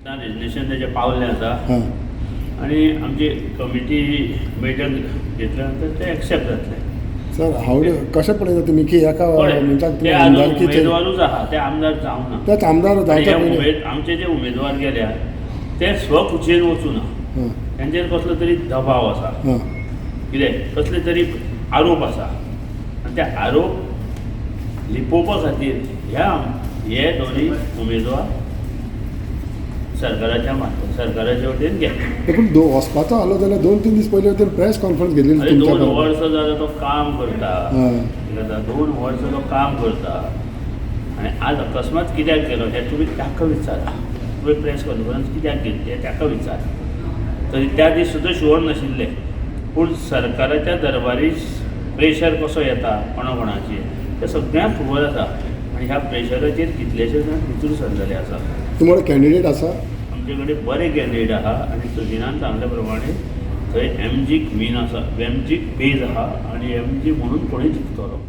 Resignation तेजें पावल्लें आसा. हां. आनी आमची कमिटी बैठक घेतल्या नंतर ते एक्सेप्ट जातलें. सर, हांव कशें पळयता तुमी की एका पळय, मनशाक ते तुमी अजून आमदारकीचे उमेदवारूच आहा, ते आमदार जावना. तेच आमदार आनी जावच्या हे पयलीं आमचे जे उमेदवार गेल्या ते स्वखुशयेन वचूना. तांचेर कसलो तरी दबाव आसा. कितें कसले तरी आरोप आसा आनी ते आरोप लिपोवपा खातीर हे दोनूय उमेदवार सरकाराच्या मार्फत, सरकाराच्या वटेन गेले. पूण वचपाचो आलो जाल्यार 2-3 दीस पयलीं वटेन प्रेस कॉन्फरन्स घेतलेली अरे, तुमच्या 2 बरोबर. वर्सां जालें तो काम करता. कितें, 2 वर्सां तो काम करता आनी आज अकस्मात कित्याक गेलो हें तुमी ताका विचारा. तुमी प्रेस कॉन्फरन्स कित्याक घेतली हें ताका विचारा. तरी त्या दीस सुद्दां शुअर नाशिल्ले, पूण सरकाराच्या दरबारी प्रेशर कसो येता कोणा कोणाचेर तें सगळ्यांक खबर आसा आनी ह्या प्रेशराचेर कितलेशे जाण भितर सरलेले आसा. तुमकां कॅन्डिडेट आसा? आमचे कडेन बरे कॅन्डिडेट आहा आनी सुदिनान सांगल्या प्रमाणे थंय एमजीक मीन आसा, एमजीक पेज आहा आनी एमजी म्हणून कोणूय जिखतलो.